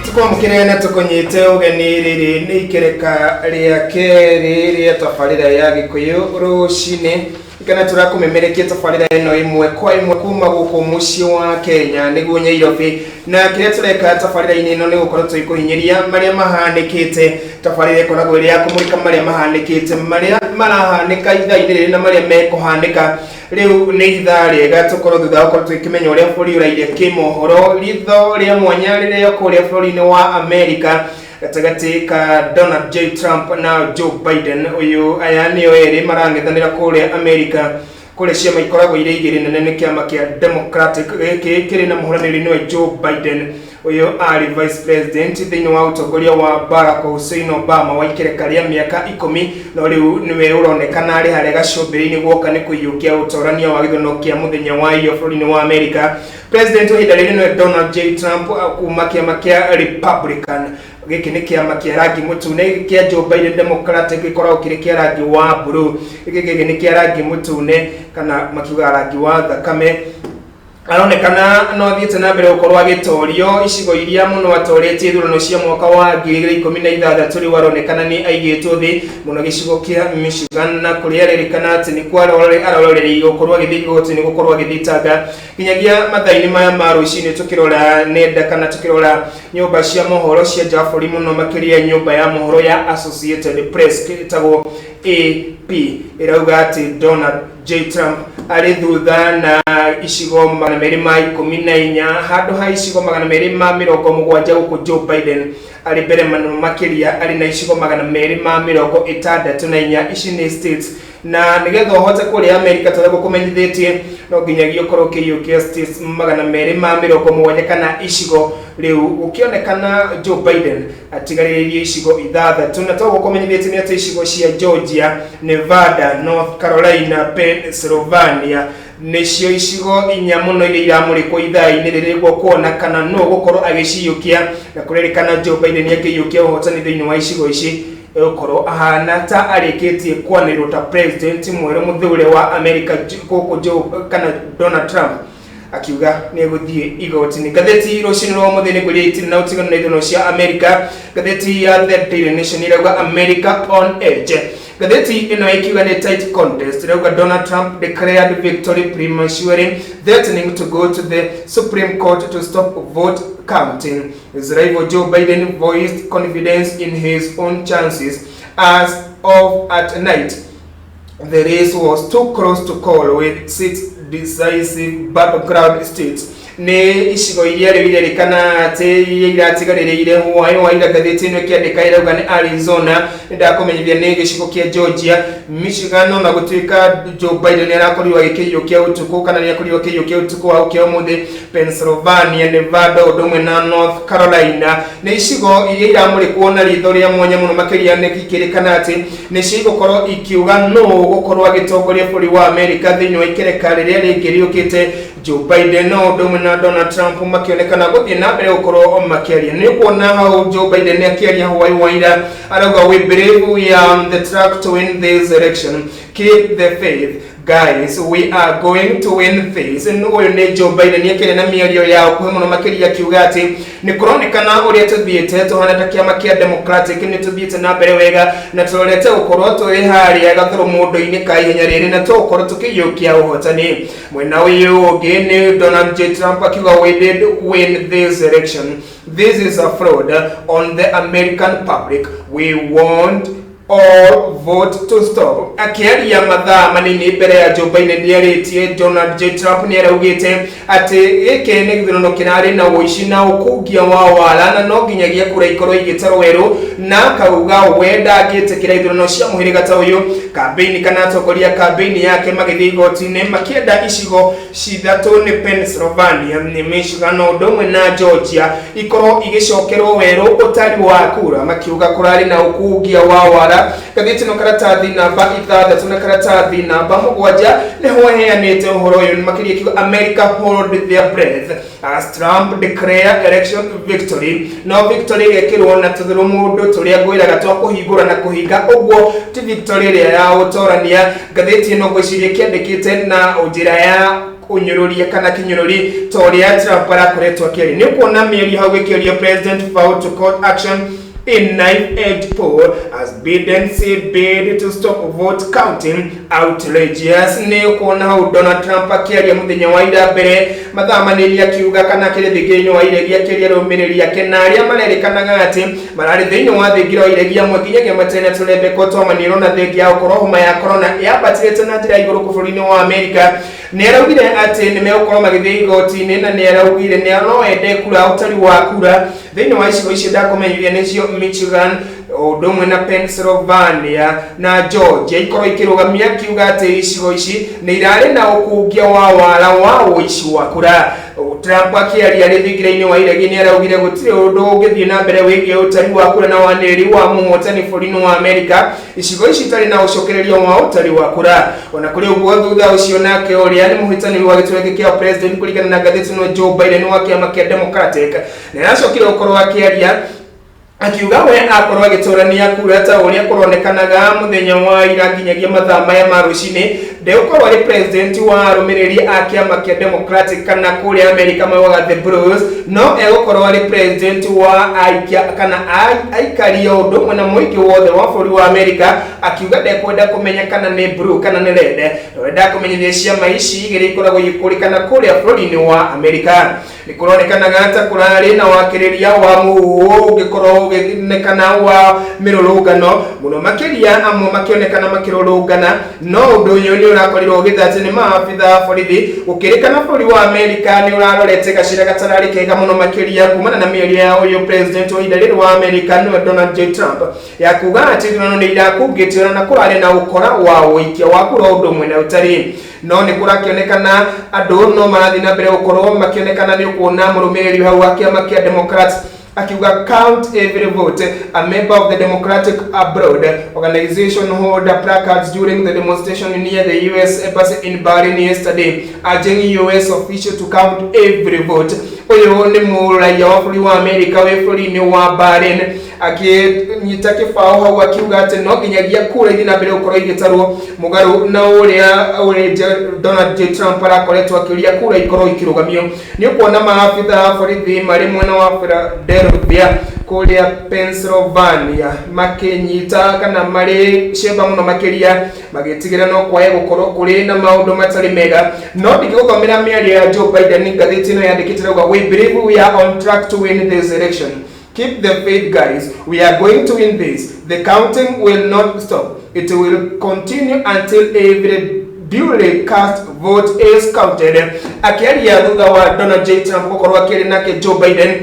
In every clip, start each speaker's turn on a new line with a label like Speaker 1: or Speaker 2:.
Speaker 1: Tũkwamũkĩre na tũkũnyite ũgeni. Rĩrĩ nĩ ikereka rĩa kerĩ rĩa tabarĩra ya Gĩkũyũ Rũcinĩ, kana tũrakũmemerekia tabarĩra ĩno ĩmwe kwa ĩmwe kuma gũkũ mũciĩ wa Kenya, nĩguo Nyairobi. Na kĩrĩa tũreka tabarĩra-inĩ ĩno nĩ gũkorwo tũgĩkũhinyĩria marĩa mahanĩkĩte. Tabarĩra ĩkoragwo ĩrĩ ya kũmũrĩka marĩa mahanĩkĩte, marĩa marahanĩka ithaa-inĩ rĩrĩ na marĩa mekũhanĩka. Rĩu nĩ ithaa rĩega tũkorwo thutha wa gũkorwo tũgĩkĩmenya ũrĩa bũrũri ũraire kĩmohoro. Ritho rĩa mwanya rĩrĩa kũrĩa bũrũri-inĩ wa Amerika gatagatĩ ka Donald J Trump na Joe Biden. Ũyũ aya nĩo erĩ marang'ethanĩra kũrĩa Amerika, kũrĩa ciama ikoragwo irĩ igĩrĩ nene, nĩ kĩama kĩa Democratic gĩkĩ kĩrĩ na mũhũranĩri nĩwe Joe Biden. Ũyũ arĩ vice president thĩinĩ wa ũtongoria wa Barack Hussein Obama wa ikereka rĩa mĩaka 10, no rĩu nĩwe ũronekana arĩ harĩa gacũmbĩrĩ-inĩ guoka nĩ kũiyũkia ũtorania wa gĩthurano kĩa mũthenya wa iyo bũrũri-inĩ wa Amerika. President wa ihinda rĩrĩ nĩwe Donald J Trump kuma kĩama kĩa Republican. Gĩkĩ nĩ kĩama kĩa rangi mũtune. Gĩkĩ kĩa Joe Biden Democratic gĩkoragwo kĩrĩ kĩa rangi wa blue, gĩkĩ kĩngĩ nĩ kĩa rangi mũtune kana makiugaga rangi wa thakame. Aronekana no athiĩte na mbere gũkorwo agĩtorio icigo iria mũno atoretie ithurano cia mwaka wa 2016. Rĩu aronekana nĩ aigĩtwo thĩ mũno gĩcigo kĩa Michigan, na kũrĩa arerĩkana atĩ nĩ kwa arorereirie gũkorwo agĩthiĩ igoti-inĩ gũkorwo agĩthitanga. Nginyagia mathaa-inĩ maya ma rũcinĩ, tũkĩrora nenda kana tũkĩrora nyũmba cia mohoro cia nja wa bũrũri, mũno makĩria nyũmba ya mohoro ya Associated Press ĩtagwo AP, ĩrauga atĩ Donald J Trump arĩ thutha na icigo 214 handũ ha icigo 270, gũkũ Joe Biden arĩ mbere mũno makĩria arĩ na icigo 264. Ici nĩ states, na nĩgetha ũhote kũrĩa Amerika, tũrĩa gũkũmenyithĩtie, no nginyagia ũkorwo ũkĩiyũkia states 270 kana icigo. Rĩu gũkĩonekana Joe Biden atigarĩrĩirie icigo ithathatũ, na toguo kũmenyithĩtie nĩ atĩ icigo cia Georgia, Nevada, North Carolina, Pennsylvania nĩcio icigo inya mũno iria iramũrĩkwo ithaa-inĩ rĩrĩ nĩguo kuona kana nũ gũkorwo agĩciyũkia. Na kũrerĩkana Joe Biden akĩiyũkia ũhotani thĩinĩ wa icigo ici, egũkorwo ahana ta arĩkĩtie kwanĩrĩrwo ta president mwerũ mũthure wa America, gũkũ Joe kana Donald Trump akiuga nĩ egũthiĩ igoti-inĩ. Ngathĩti rũcinĩ rwa ũmũthĩ nĩ ngwĩrire itirĩ na ũtiganu na ithurano cia America. Ngathĩti ya The Daily Nation ĩrauga "America on Edge". Ngathĩti ĩno ĩkiuga nĩ tight contest. Ĩrauga "Donald Trump declared victory prematurely, threatening to go to the Supreme Court to stop vote counting. His rival Joe Biden voiced confidence in his own chances. As of at night, the race was too close to call with six decisive battleground states." Nĩ icigo iria rĩu irerĩkana atĩ iria iratigarĩrĩire hwaĩ wa ira. Ngathĩti ĩno ĩkĩandĩka ĩrauga nĩ Arizona, nĩndakũmenyithia nĩ gĩcigo kĩa Georgia, Michigan, ona gũtuĩka Joe Biden nĩ arakorirwo agĩkĩiyũkia ũtukũ kana nĩ akorirwo akĩiyũkia ũtukũ wa ũkĩa ũmũthĩ, Pennsylvania, Nevada, ũndũ ũmwe na North Carolina nĩ icigo iria iramũrĩkwo na ritho rĩa mwanya mũno makĩria. Nĩ ikĩrĩkana atĩ nĩcio igũkorwo ikiuga nũ gũkorwo agĩtongoria bũrũri wa Amerika thĩinĩ wa ikereka rĩrĩa rĩngĩ rĩũkĩte. Joe Biden no ũndũ ũmwe na Donald Trump makĩonekana gũthiĩ na mbere gũkorwo makĩaria. Nĩ ũkuona hau Joe Biden akĩaria hwaĩ wa ira arauga, "We believe we are on the track to win this election. Keep the faith, guys, we are going to win this." Ũyũ nĩ Joe Biden akĩaria na mĩario ya ũkuhĩ mũno makĩria, akiuga atĩ nĩ kũronekana ũrĩa tũthiĩte tũhana ta kĩama kĩa Democratic nĩ tũthiĩte na mbere wega na tũrorete gũkorwo tũrĩ harĩa gathũrũmũndũ-inĩ ka ihenya rĩrĩ na tũgũkorwo tũkĩiyũkia ũhotani. Mwena ũyũ ũngĩ nĩ Donald J Trump akiuga, "We did win this election. This is a fraud on the American public. We want all vote to stop." Akĩaria mathaa manini mbere ya Joe Biden nĩarĩtie, Donald J Trump nĩ araugĩte atĩ gĩkĩ nĩ gĩthurano kĩrarĩ na ũici na ũkungia wa wara na no nginyagia kura ikorwo igĩtarwo werũ, na akauga we ndangĩtĩkĩra ithurano cia mũhĩrĩga ta ũyũ. Kambĩini kana atongoria kambĩini yake magĩthiĩ igoti-inĩ makĩenda icigo cithatũ, nĩ Pennsylvania, nĩ Michigan, ũndũ ũmwe na Georgia, ikorwo igĩcokerwo werũ ũtari wa kura, makiuga kũrarĩ na ũkungia wa wara. Ngathĩti ĩno karatathi namba 6 na karatathi namba 7 nĩho heanĩte ũhoro ũyũ makĩria, kiuga "America hold their breath as Trump declare election victory". No victory ĩgekĩrwo na tũthũrũmũndũ tũrĩa ngwĩraga twa kũhingũra na kũhinga, ũguo ti victory ĩrĩa ya ũtorania. Ngathĩti ĩno ngwĩciria kĩandĩkĩte na njĩra ya Ũnyũrũria kana kĩnyũrũri ta ũrĩa Trump arakoretwo akĩaria. Nĩ ũkuona mĩario hau ĩkĩũrio President vow to court action in knife edge poll as Biden say bid to stop vote counting outrageous. Nĩ ũkuona hau Donald Trump akĩaria mũthenya wa ira mbere mathaa manini akiuga kana akĩrĩ thingira-inĩ wa iregi akĩaria rũmĩrĩri ake na arĩa marerĩkanaga atĩ mararĩ thĩinĩ wa thingira wa iregi amwe nginyagia matarĩ na tũrembeko twa maniũrũ na thengia ya gũkorwo homa ya corona yambatĩrĩte na njĩra ya igũrũ bũrũri-inĩ wa Amerika. Nĩ araugire atĩ nĩ megũkorwo magĩthiĩ igoti-inĩ na nĩ araugire nĩ no ende kura ũtari wa kura thĩinĩ wa icigo icio ndakũmenyithia nĩcio Michigan ũndũ ũmwe na Pennsylvania na Georgia ikorwo ikĩrũgamia, akiuga atĩ icigo ici nĩ irarĩ na ũkungia wa wara wa ũici wa kura. Trump akĩaria arĩ thingira-inĩ wa iregi nĩ araugire gũtirĩ ũndũ ũngĩthiĩ na mbere wĩgiĩ ũtari wa kura na wanĩrĩri wa mũhotani bũrũri-inĩ wa Amerika icigo ici itarĩ na ũcokererio wa ũtari wa kura. Ona kũrĩ ũguo, thutha ũcio nake ũrĩa nĩ mũhĩtani wa gĩturwa gĩkĩ kĩa president kũringana na ngathĩti ĩno Joe Biden wa kĩama kĩa Democratic nĩ aracokire gũkorwo akĩaria akiuga we akorwo agĩtũrania kura ta ũrĩa kũronekanaga mũthenya wa ira nginyagia mathaa maya ma rũcinĩ ndegũkorwo arĩ president wa arũmĩrĩri a kĩama kĩa Democratic kana kũrĩa America maugaga the Blues, no egũkorwo arĩ president wa aikia kana aikari o ũndũ ũmwe na mũingĩ wothe wa bũrũri wa America, akiuga ndekwenda kũmenya kana nĩ blue kana nĩ red. Ũrenda kũmenyithia ciama ici igĩrĩ ikoragwo igĩkũrĩkana kũrĩa bũrũri-inĩ wa America. Nĩ kũronekanaga ta kũrarĩ na wakĩrĩria wa mũhuhu ũngĩkorwo ũgĩonekana wa mĩrũrũngano mũno makĩria, amwe makĩonekana makĩrũrũngana, no ũndũ ũyũ nĩ ũrakorirwo ũgĩthatio nĩ maabitha a borithi. Gũkĩrĩkana bũrũri wa Amerika nĩ ũrarorete gacĩra gatararĩ kega mũno makĩria kumana na mĩario ya ũyũ president wa ihinda rĩrĩ wa Amerika nĩwe Donald J Trump ya kuga atĩ ithurano nĩ irakungĩtio na kũrarĩ na ũkora wa ũikia wa kura ũndũ ũmwe na ũtarĩ. No nĩ kũrakĩonekana andũ no marathiĩ na mbere gũkorwo makĩonekana. Nĩ ũkuona mũrũmĩrĩri hau wa kĩama kĩa Democrats akiuga count every vote. A member of the Democratic Abroad organization hold placards during the demonstration near the US Embassy in Berlin yesterday, urging US official to count every vote. Ũyũ nĩ mũraia wa bũrũri wa America wĩ bũrũri-inĩ wa Berlin akĩnyita kĩbaũ hau akiuga atĩ no nginyagia kura ithiĩ na mbere gũkorwo igĩtarwo, mũgarũ na ũrĩa Donald J Trump arakoretwo akĩũria kura ikorwo ikĩrũgamio. Nĩ ũkuona maabitha a borithi marĩ mwena wa Philadelphia kũrĩa Pennsylvania makĩnyita kana marĩ cemba mũno makĩria magĩtigĩra no kwae gũkorwo kũrĩ na maũndũ matarĩ mega. No ndingĩgũthomera mĩario ya Joe Biden. Ngathĩti ĩno yandĩkĩte rauga, "We believe we are on track to win this election. Keep the faith, guys. We are going to win this. The counting will not stop. It will continue until every duly cast vote is counted." Akĩaria thutha wa Donald J Trump gũkorwo akĩaria nake Joe Biden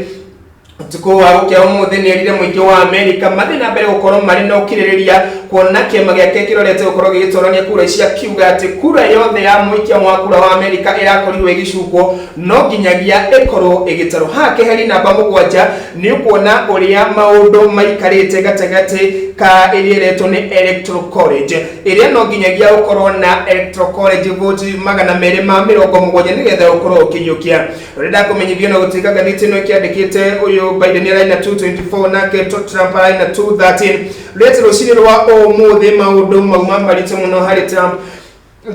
Speaker 1: ũtukũ wa gũkĩa ũmũthĩ, nĩ erire mũingĩ wa Amerika mathiĩ na mbere gũkorwo marĩ na ũkirĩrĩria kuona kĩama gĩake kĩrorete gũkorwo gĩgĩtorania kura ici, akiuga atĩ kura yothe ya mũikia wa kura wa Amerika ĩrakorirwo ĩgĩcukwo no nginyagia ĩkorwo ĩgĩtarwo. Haha keheri namba 7 nĩ ũkuona ũrĩa maũndũ maikarĩte gatagatĩ ka ĩrĩa ĩretwo nĩ Electoral College, ĩrĩa no nginyagia ũkorwo na Electoral College vote 270 nĩgetha ũkorwo ũkĩiyũkia. Ũrĩa ndakũmenyithia no gũtuĩka ngathĩti ĩno ĩkĩandĩkĩte ũyũ Biden ararĩ na 224 nake Trump ararĩ na 213. Rĩtĩ rũcinĩ rwa ũmũthĩ maũndũ mauma maritũ mũno harĩ Trump.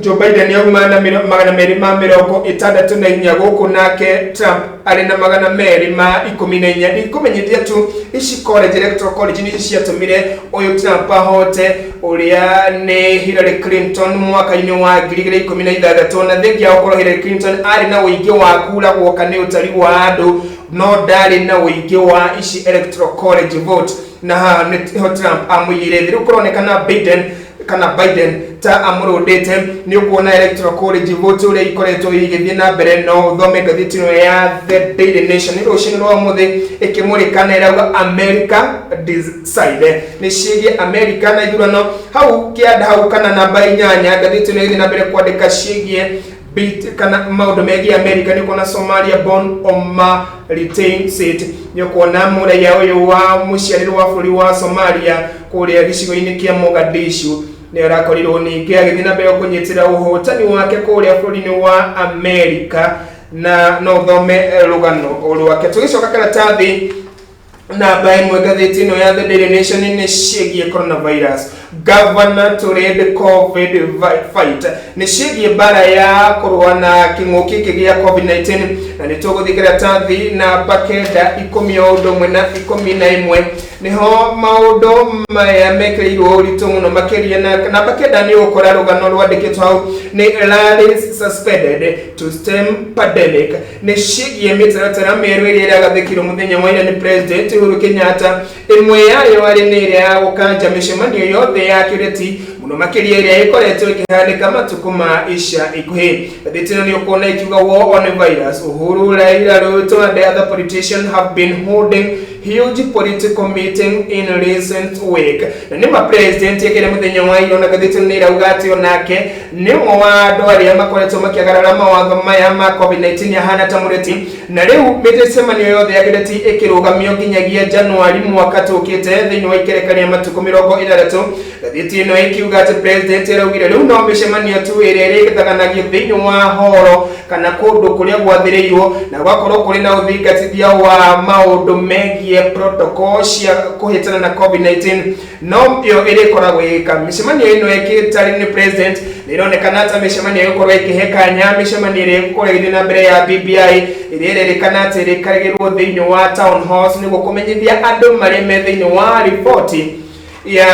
Speaker 1: Joe Biden auma na 264 gũkũ nake Trump arĩ na 214. Ndikũmenyithia tu ici college, electoral college, nĩcio ciatũmire ũyũ Trump ahote ũrĩa nĩ Hillary Clinton mwaka-inĩ wa 2016, na thengia ya gũkorwo Hillary Clinton arĩ na ũingĩ wa kura guoka nĩ ũtari wa andũ, no ndarĩ na ũingĩ wa ici electoral college vote, na haha nĩho Trump amũigĩire thĩ. Rĩu kũronekana Biden kana Biden ta amũrũndĩte. Nĩ ũkuona electoral college vote ũrĩa ikoretwo igĩthiĩ na mbere. No ũthome ngathĩti ĩno ya The Daily Nation nĩ rũcinĩ rwa ũmũthĩ ĩkĩmũrĩka na ĩrauga America Decide, nĩ ciĩgiĩ America na ithurano. Hau kĩanda hau kana namba 8, ngathĩti ĩno ĩgĩthiĩ na mbere kwandĩka ciĩgiĩ bit kana maũndũ megiĩ America. Nĩ ũkuona Somalia born Omar retain seat. Nĩ ũkuona mũraia ũyũ wa mũciarĩrwo wa bũrũri wa Somalia kũrĩa gĩcigo-inĩ kĩa Mogadishu nĩ arakorirwo ningĩ agĩthiĩ na mbere kũnyitĩra ũhotani wake kũrĩa bũrũri-inĩ wa America, na no ũthome rũgano rwake. Tũgĩcoka karatathi namba 1 ngathĩti ĩno ya The Daily Nation nĩ ciĩgiĩ coronavirus. Governor to lead COVID fight. Nĩ ciĩgiĩ mbara ya kũrũa na kĩng'ũki gĩkĩ gĩa COVID-19, na nĩ tũgũthiĩ kĩratathi namba 9, 10 o ũndũ ũmwe na 11, nĩho maũndũ maya mekĩrĩirwo ũritũ mũno makĩria. Na namba 9 nĩ ũgũkora rũgano rwandĩkĩtwo hau nĩ "Rallies suspended to stem pandemic". Nĩ ciĩgiĩ mĩtaratara mĩerũ ĩrĩa ĩragathĩkirwo mũthenya wa ira nĩ President Uhuru Kenyatta. Ĩmwe yayo arĩ nĩ ĩrĩa ya gũkanja mĩcemanio yothe ya kĩũteti, mũno makĩria ĩrĩa ĩkoretwo ĩkĩhanĩka matukũ ma ica ikuhĩ. Ngathĩti ĩno nĩ ũkuona ikiuga "War on virus: Uhuru, Raila, Ruto and other politicians have been holding huge political meeting in recent week". Na nĩ ma president ekĩre mũthenya wa ira, na ngathĩti ĩno nĩ ĩrauga atĩ onake nĩ ũmwe wa andũ arĩa makoretwo makĩagarara mawatho maya ma COVID-19 ahana ta mũreti, na rĩu mĩcemanio yothe ya kĩũteti ĩkĩrũgamio nginyagia Januari mwaka tũkĩte thĩinĩ wa ikereka rĩa matukũ 60. Ngathĩti ĩno ĩkiuga atĩ president araugire rĩu no mĩcemanio tu ĩrĩa ĩrĩthaganagio thĩinĩ wa horo kana kũndũ kũrĩa gwathĩrĩirwo na gwakorwo kũrĩ na ũthingatithia wa maũndũ megiĩ protocol cia kũhĩtana na COVID-19 no ĩyo ĩrĩkoragwo ĩgĩka. Mĩcemanio ĩno ĩkĩtarĩ nĩ president nĩ ĩronekana ta mĩcemanio ĩgũkorwo ĩkĩhe kanya mĩcemanio ĩrĩa ĩgũkorwo ĩgĩthiĩ na mbere ya BBI, ĩrĩa ĩrerĩkana atĩ ĩrĩkarĩgĩrwo thĩinĩ wa town halls nĩguo kũmenyithia andũ marĩa me thĩinĩ wa riboti ya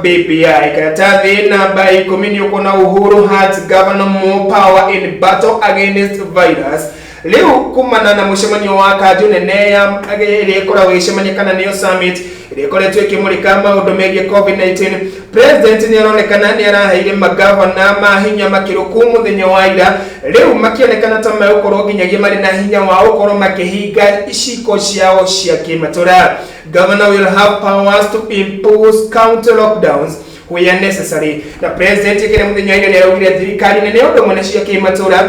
Speaker 1: BBI. Karatathi namba 10 nĩ ũkuona "Uhuru hands governor more power in battle against virus". Rĩu kumana na mũcemanio wa kanjũ nene ya ĩrĩa ĩkoragwo ĩgĩcemania kana nĩyo summit ĩrĩa ĩkoretwo ĩkĩmũrĩka maũndũ megiĩ COVID-19, president nĩ aronekana nĩ araheire magavana mahinya makĩrũku mũthenya wa ira. Rĩu makĩonekana ta megũkorwo nginyagia marĩ na hinya wa gũkorwo makĩhinga iciko ciao cia kĩmatũra. "Governor will have powers to impose county lockdowns where necessary". Na president kĩrĩa mũthenya wa ira nĩ araugire thirikari nene ũndũ ũmwe na cia kĩmatũra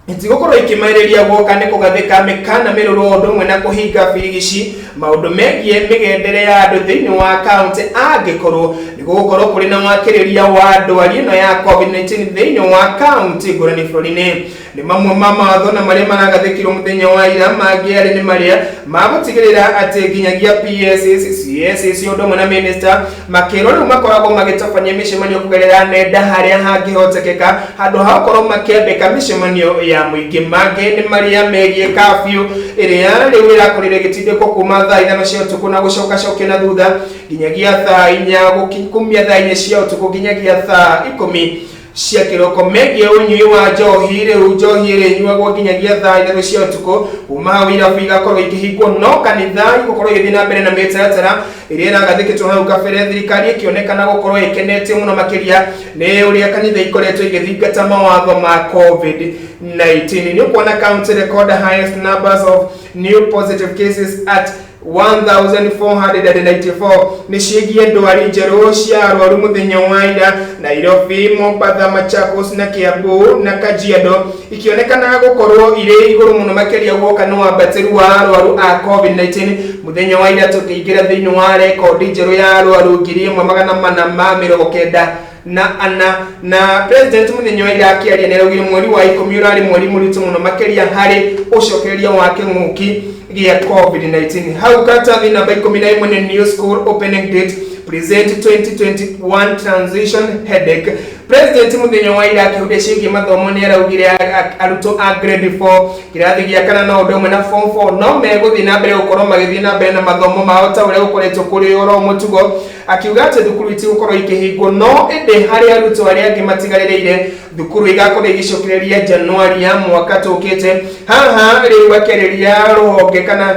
Speaker 1: itigũkorwo ikĩmarĩria guoka nĩ kũgathĩka mĩkana mĩrũrũ ũndũ ũmwe na kũhinga birigici maũndũ megiĩ mĩgendere ya andũ thĩinĩ wa kaunti angĩkorwo nĩ gũgũkorwo kũrĩ na wakĩrĩria wa ndwari ĩno ya COVID-19 thĩinĩ wa kaunti ngũrani bũrũri-inĩ. Nĩ mamwe ma mawatho na marĩa maragathĩkirwo mũthenya wa ira. Mangĩ arĩ nĩ marĩa magũtigĩrĩra atĩ nginyagia PSs, CSs ũndũ ũmwe na minister makĩrwo rĩu makoragwo magĩtabania mĩcemanio kũgerera nenda harĩa hangĩhotekeka, handũ ha gũkorwo makĩambĩka mĩcemanio ya mũingĩ. Mangĩ nĩ marĩa megiĩ curfew ĩrĩa rĩu ĩrakorirwo ĩgĩtindĩkwo kuma thaa 5 cia ũtukũ na gũcoka cokio na thutha nginyagia thaa 4, kumia thaa 4 cia ũtukũ nginyagia thaa 10 cia kĩroko. Megiĩ ũnyui wa njohi, rĩu njohi ĩrĩnyuagwo nginyagia thaa 3 cia ũtukũ. Kuma hau irabu igakorwo ikĩhingwo, no kanitha igũkorwo igĩthiĩ na mbere na mĩtaratara ĩrĩa ĩragathĩkĩtwo hau kabere. Thirikari ĩkĩonekana gũkorwo ĩkenetio mũno makĩria nĩ ũrĩa kanitha ikoretwo igĩthingata mawatho ma COVID-19. Nĩ ũkuona "County record highest numbers of new positive cases at 1494". Nĩ ciĩgiĩ ndwari njerũ cia arwaru mũthenya wa ira. Nairobi, Mombatha, Machakos na Kiambu na Kajiado ikĩonekana gũkorwo irĩ igũrũ mũno makĩria guoka nĩ wambatĩru wa arwaru a COVID-19 mũthenya wa ira, tũkĩingĩra thĩinĩ wa rekondi njerũ ya arwaru 1494. Na president mũthenya wa ira akĩaria nĩ araugire mweri wa 10 ũrarĩ mweri mũritũ mũno makĩria harĩ ũcokereria wa kĩng'ũki gĩa COVID-19. Hau karatathi namba 11 nĩ "New school opening date present 2021 transition headache". President mũthenya wa ira akĩhuria ciĩgiĩ mathomo nĩ araugire arutwo a grade 4, kĩrathi gĩa kana na ũndũ ũmwe na form 4 no megũthiĩ na mbere gũkorwo magĩthiĩ na mbere na mathomo mao ta ũrĩa gũkoretwo kũrĩ oro mũtugo, akiuga atĩ thukuru itigũkorwo ikĩhingwo, no ĩndĩ harĩ arutwo arĩa angĩ matigarĩrĩire thukuru igakorwo igĩcokereria Januari ya mwaka tũkĩte. Haha rĩu akĩarĩria rũhonge kana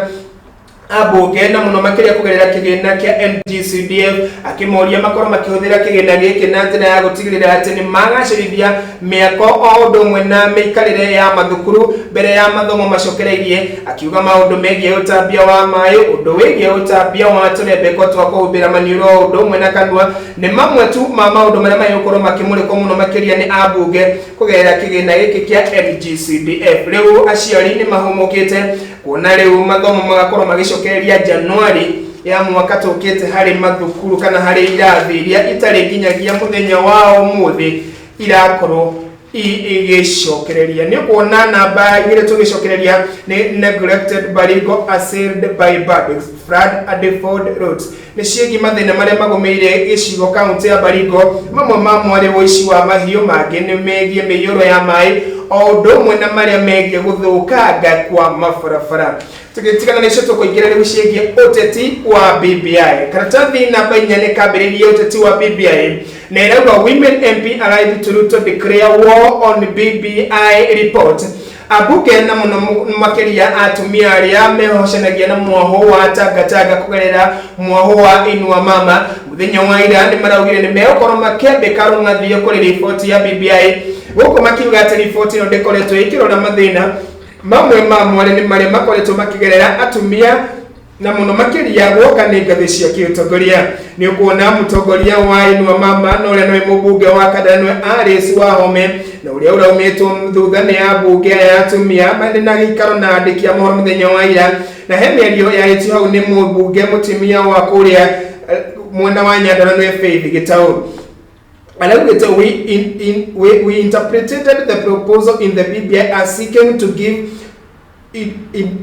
Speaker 1: ambunge na mũno makĩria kũgerera kĩgĩna kĩa NGCDF, akĩmoria makorwo makĩhũthĩra kĩgĩna gĩkĩ na njĩra ya gũtigĩrĩra atĩ nĩ magacĩrithia mĩako o ũndũ ũmwe na mĩikarĩre ya mathukuru mbere ya mathomo macokereirie. Akiuga maũndũ megiĩ ũtambia wa maĩ, ũndũ wĩgiĩ ũtambia wa tũrembeko twa kũhumbĩra maniũrũ o ũndũ ũmwe na kanua nĩ mamwe tu ma maũndũ marĩa magũkorwo makĩmũrĩkwo mũno makĩria nĩ ambunge kũgerera kĩgĩna gĩkĩ kĩa NGCDF. Rĩu aciari nĩ mahũmũkĩte kuona rĩu mathomo magakorwo magĩcokereria Januari ya mwaka tũkĩte harĩ mathukuru kana harĩ irathi iria itarĩ nginyagia mũthenya wa ũmũthĩ irakorwo. Igĩcokereria nĩ ũkuona namba igĩrĩ tũgĩcokereria nĩ neglected Baringo assailed by bandits, flood and default roads. Nĩ ciĩgiĩ mathĩna marĩa magũmĩire gĩcigo kaunti ya Baringo, mamwe mamo arĩ ũici wa mahiũ, mangĩ nĩ megiĩ mĩiyũro ya maĩ o ũndũ ũmwe na marĩa megiĩ gũthũkanga kwa mabarabara. Tũgĩtigana nĩcio tũkũingĩra rĩu ciĩgiĩ ũteti wa BBI. Karatathi namba 4 nĩ kambĩrĩirie ũteti wa BBI na ĩrauga women MP allied to Ruto declare war on BBI report. Ambunge na mũno makĩria atumia arĩa mehocanagia na mwahũ wa Tangatanga kũgerera mwahũ wa Inua Mama mũthenya wa ira nĩ maraugire nĩ megũkorwo makĩambĩka rũng'athio kũrĩ riboti ya BBI, gũkũ makiuga atĩ riboti ĩno ndĩkoretwo ĩkĩrora mathĩna mamwe ma mwarĩ nĩ marĩa makoretwo makĩgerera atumia na mũno makĩria guoka nĩ ngathĩ cia kĩũtongoria. Nĩ ũkuona mũtongoria wa Inua Mama na ũrĩa nĩwe mũmbunge wa Kandara nĩwe Alice Wahome na ũrĩa ũraumĩtwo thutha nĩ ambunge aya atumia marĩ na gĩikaro na andĩki a mohoro mũthenya wa ira, na he mĩario yarĩtio hau nĩ mũmbunge mũtumia wa kũrĩa mwena wa Nyandarua nĩwe Faith Gĩtaũ. Araugĩte we interpreted the proposal in the BBI as seeking to give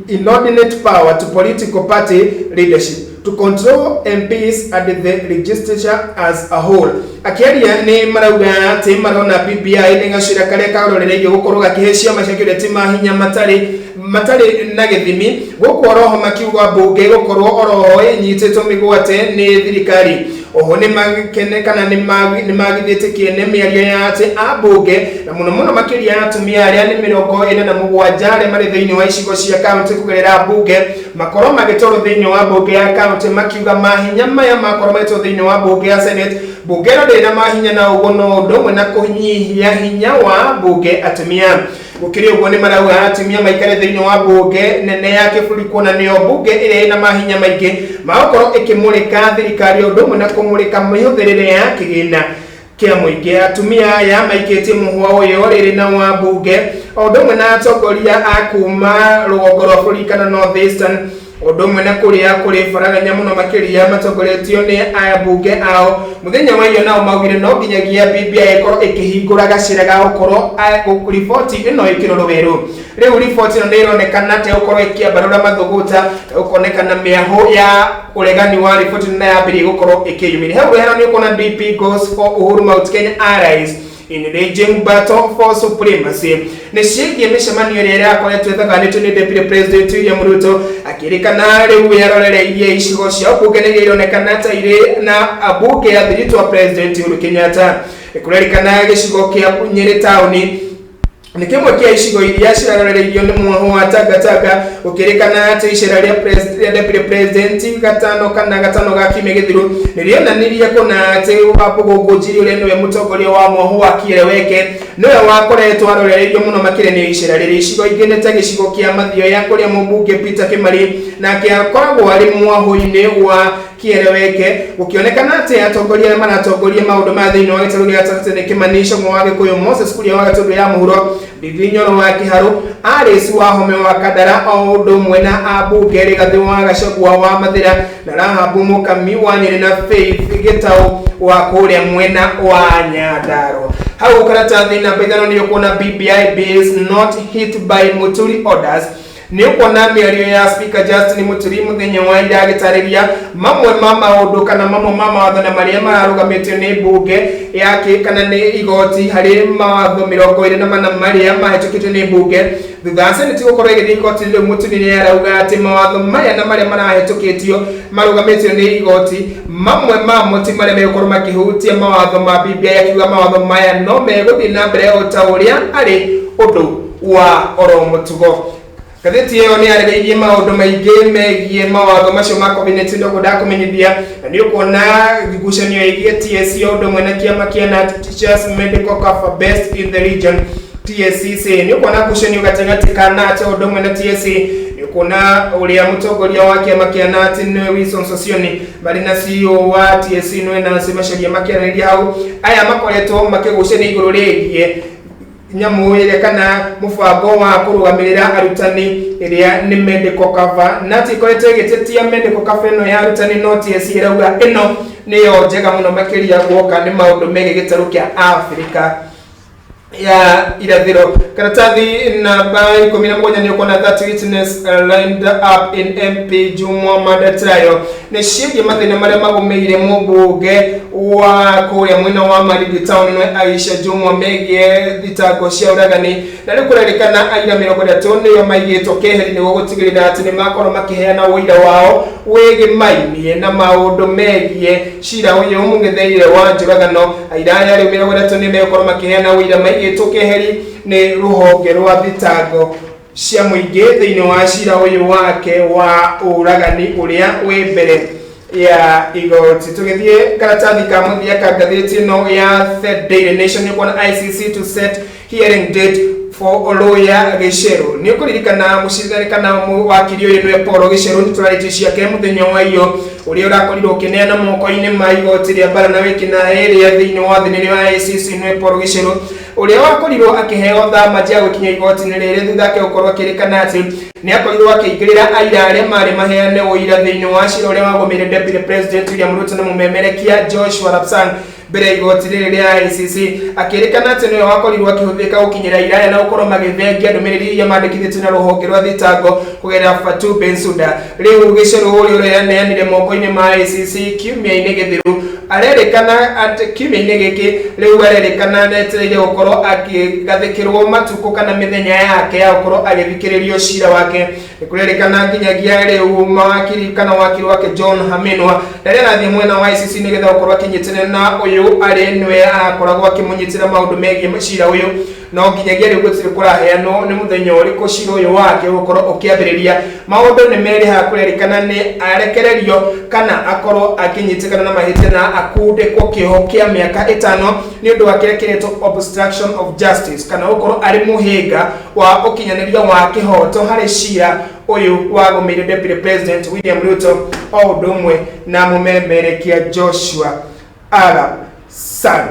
Speaker 1: inordinate power to political party leadership to control MPs and the legislature as a whole. Akĩaria nĩ marauga atĩ marona BBI nĩ gacĩra karĩa karorereirio gũkorwo gakĩhe ciama cia kĩũteti mahinya matarĩ na gĩthimi, gũkũ oroho makiuga mbunge gũkorwo oroho ĩnyitĩtwo mĩgwate nĩ thirikari. Oho nĩ makene kana nĩ magithĩtie kĩene mĩario ya atĩ ambunge na mũno mũno makĩria atumia arĩa nĩ 47 arĩa marĩ thĩinĩ wa icigo cia kaunti kũgerera mbunge makorwo magĩtwarwo thĩinĩ wa mbunge ya kaunti, makiuga mahinya maya makorwo magĩtwarwo thĩinĩ wa mbunge ya senate, mbunge ĩno ndĩrĩ na mahinya na ũguo no ũndũ ũmwe na kũnyihia hinya wa mbunge atumia. Gũkĩrĩ ũguo nĩ marauga atumia maikare thĩinĩ wa mbunge nene ya kĩbũrũri kuona nĩyo mbunge ĩrĩa ĩna mahinya maingĩ magũkorwo ĩkĩmũrĩka thirikari ũndũ ũmwe na kũmũrĩka mĩhũthĩrĩre ya kĩgĩna kĩa mũingĩ. Atumia aya maikĩtie mũhwa ũyũ rĩrĩ na wa mbunge o ũndũ ũmwe na atongoria a kuma rũgongo rwa bũrũri kana North Eastern, ũndũ ũmwe na kũrĩa kũrĩ baraganya mũno makĩria matongoretio nĩ ambunge ao mũthenya wa iyo nao maugire no nginyagia BBI ĩkorwo ĩkĩhingũra gacĩra ga gũkorwo riboti ĩno ĩkĩrorwo werũ. Rĩu riboti ĩno nĩ ĩronekana ta ĩgũkorwo ĩkĩambarũra mathũgũta, gũkonekana mĩahũ ya ũregani wa riboti ĩno na yambĩrĩria gũkorwo ĩkĩyumĩria. Hau rũhero nĩ ũkuona DP goes for Uhuru Mount Kenya allies in raging battle for supremacy. Nĩ ciĩgiĩ mĩcemanio ĩrĩa ĩrakoretwo ĩthaganĩtio nĩ Deputy President William Ruto, akĩrĩkana rĩu yarorereirie icigo cia ũmbunge nĩiria ironekana ta irĩ na ambunge a thiritũ wa President Uhuru Kenyatta. Nĩkũrerĩkana gĩcigo kĩa Nyĩrĩ taũni nĩ kĩmwe kĩa icigo iria cirarorereirio nĩ mwahũ wa Tangatanga, gũkĩrĩkana atĩ icera rĩa Deputy President gatano kana gatano ga kiumia gĩthiru nĩ rĩonanirie kũna atĩ Wambugu Ngunjiri ũrĩa nĩwe mũtongoria wa mwahũ wa Kieleweke nĩwe wakoretwo arorereirio mũno makĩria nĩ icera rĩrĩ. Icigo ingĩ nĩ ta gĩcigo kĩa Mathioya kũrĩa mũmbunge Peter Kimari nake akoragwo arĩ mwahũ-inĩ wa Kieleweke, gũkĩonekana atĩ atongoria arĩa maratongoria maũndũ ma thĩinĩ wa gĩtarũ gĩa gatagatĩ nĩ Kimani Ichung'wa wa Gĩkũyũ, Moses Kuria wa Gatũndũ ya Mũhuro, Ndindi Nyoro wa Kĩharũ, Alice Wahome wa Kandara, o ũndũ ũmwe na ambunge Rigathĩ wa Gachagua wa Mathĩra na Rahabu Mũkami wa Nyĩrĩ na Faith Gĩtaũ wa kũrĩa mwena wa Nyandarua. Hau karatathi namba 5 nĩ ũkuona BBI bills not hit by Muturi orders. Nĩ ũkuona mĩario ya Speaker Justin Muturi mũthenya wa ira agĩtarĩria mamwe ma maũndũ kana mamwe ma mawatho na marĩa mararũgamĩtio nĩ mbunge yake kana nĩ igoti harĩ mawatho 24 marĩa mahĩtũkĩtio nĩ mbunge thutha wa seneti gũkorwo ĩgĩthiĩ igoti. Rĩu Muturi nĩ arauga atĩ mawatho maya na marĩa marahĩtũkĩtio marũgamĩtio nĩ igoti mamwe mamo ti marĩa megũkorwo makĩhutia mawatho ma BBI, akiuga mawatho maya no megũthiĩ na mbere o ta ũrĩa arĩ ũndũ wa oro mũtugo. Ngathĩti ĩyo nĩ yarĩrĩirie maũndũ maingĩ megiĩ mawatho macio ma COVID-19 ndogo ndakũmenyithia, na nĩ ũkuona ngucanio ĩgiĩ TSC o ũndũ ũmwe na kĩama kĩa KNUT, Teachers Medical Cover Best in the Region TSC. Nĩ ũkuona ngucanio gatagatĩ ka KNUT o ũndũ ũmwe na TSC. Nĩ ũkuona ũrĩa mũtongoria wa kĩama kĩa KNUT nĩwe Wilson Sossion marĩ na CEO wa TSC nĩwe Nancy Macharia makĩarĩrĩria hau. Aya makoretwo makĩgucania igũrũ rĩgiĩ nyamũ ĩrĩa kana mũbango wa kũrũgamĩrĩra arutani ĩrĩa nĩ medical cover, na ti ikoretwo ĩgĩtetia medical cover ĩno ya arutani, no TSC ĩrauga ĩno nĩyo njega mũno makĩria guoka nĩ maũndũ megiĩ gĩtarũ kĩa Afrika. Ya irathĩro. Karatathi namba 17 nĩ ũkuona that witness lined up in MP Jumwa murder trial, nĩ ciĩgiĩ mathĩna marĩa magũmĩire mũmbunge wa kũrĩa mwena wa Malindi Town, nĩwe Aisha Jumwa, megiĩ thitango cia ũragani. Na rĩu kũrerĩkana aira 30 nĩo maigĩtwo keheri nĩguo gũtigĩrĩra atĩ nĩ makorwo makĩheana ũira wao wĩgĩmainie na maũndũ megiĩ cira ũyũ mũng'etheire wa njũragano. Aira aya rĩu 30 nĩ megũkorwo makĩheana ũira maigĩtwo keheri nĩ rũhonge rwa thitango cia mũingĩ thĩinĩ wa cira ũyũ wake wa ũragani ũrĩa wĩ mbere ya igoti. Tũgĩthiĩ karatathi ka mũthia ka ngathĩti ĩno ya The Daily Nation, nĩ ũkuona ICC to set hearing date for lawyer Gicheru. Nĩ ũkũririkana mũcirithania kana wakiri ũyũ nĩwe Paul Gicheru, nĩ tũrarĩtie ciake mũthenya wa iyo, ũrĩa ũrakorirwo ũkĩneana moko-inĩ ma igoti rĩa bara na wĩkinaĩ rĩa thĩinĩ wa thĩ, nĩrĩo ICC. Nĩwe Paul Gicheru ũrĩa wakorirwo akĩheo thama ya gũkinya igoti-inĩ rĩrĩ thutha ake gũkorwo akĩrĩkana atĩ nĩ akorirwo akĩingĩrĩra aira arĩa marĩ maheane ũira thĩinĩ wa cira ũrĩa wagũmĩire Deputy President William Ruto na mũmemerekia Joshua Lapsang mbere ya igoti rĩrĩ rĩa ICC, akĩrĩkana atĩ nĩwe wakorirwo akĩhũthĩka gũkinyĩra aira aya na gũkorwo magĩthengia ndũmĩrĩri iria mandĩkithĩtio na rũhonge rwa thitango kũgerera Fatou Bensouda. Rĩu Gicheru ũrĩa ũreaneanire moko-inĩ ma ICC kiumia-inĩ gĩthiru arerĩkana atĩ kiumia-inĩ gĩkĩ, rĩu arerĩkana netereire gũkorwo akĩgathĩkĩrwo matukũ kana mĩthenya yake ya gũkorwo agĩthikĩrĩrio cira wake. Nĩ kũrerĩkana nginyagia rĩu mawakiri kana wakiri wake John Haminwa ndarĩ arathiĩ mwena wa ICC nĩgetha gũkorwo akĩnyitĩrĩra na ũyũ arĩ nĩwe arakoragwo akĩmũnyitĩra maũndũ megiĩ cira ũyũ, no nginyagia rĩu gũtirĩ kũraheanwo nĩ mũthenya ũrĩkũ cira ũyũ wake ũgũkorwo ũkĩambĩrĩria. Maũndũ nĩ merĩ haha, kũrerĩkana nĩ arekererio kana akorwo akĩnyitĩkana na mahĩtia na akundĩkwo kĩoho kĩa mĩaka 5 nĩ ũndũ wa kĩrĩa kĩretwo obstruction of justice, kana gũkorwo arĩ mũhĩnga wa ũkinyanĩria wa kĩhoto harĩ cira ũyũ wagũmĩire Deputy President William Ruto o ũndũ ũmwe na mũmemerekia Joshua Arap Sang.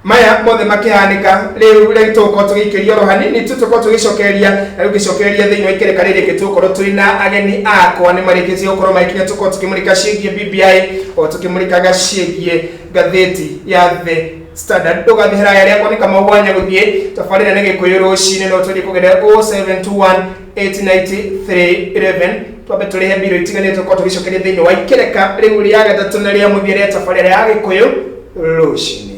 Speaker 1: Maya mothe makĩhanĩka rĩu, rĩu tũgũkorwo tũgĩikĩria oro hanini tu, tũkorwo tũgĩcokereria na rĩu ngĩcokereria thĩinĩ wa ikereka rĩrĩ rĩngĩ, tũgũkorwo tũrĩ na ageni akwa nĩ marĩkĩtie gũkorwo magĩkinya, tũkorwo tũkĩmũrĩka ciĩgiĩ BBI o tũkĩmũrĩkaga ciĩgiĩ ngathĩti ya The Standard. Ndũgathiĩ haraya, rĩakwa nĩ Kamau wa Nyagũthiĩ, tabarĩra nĩ Gĩkũyũ Rũcinĩ, no tũthiĩ kũgerera 0721 893 11. Twambe tũrĩhe mbirũ itiganĩte, tũkorwo tũgĩcokeria thĩinĩ wa ikereka rĩu rĩa gatatũ na rĩa mũthia rĩa tabarĩra ya Gĩkũyũ Rũcinĩ.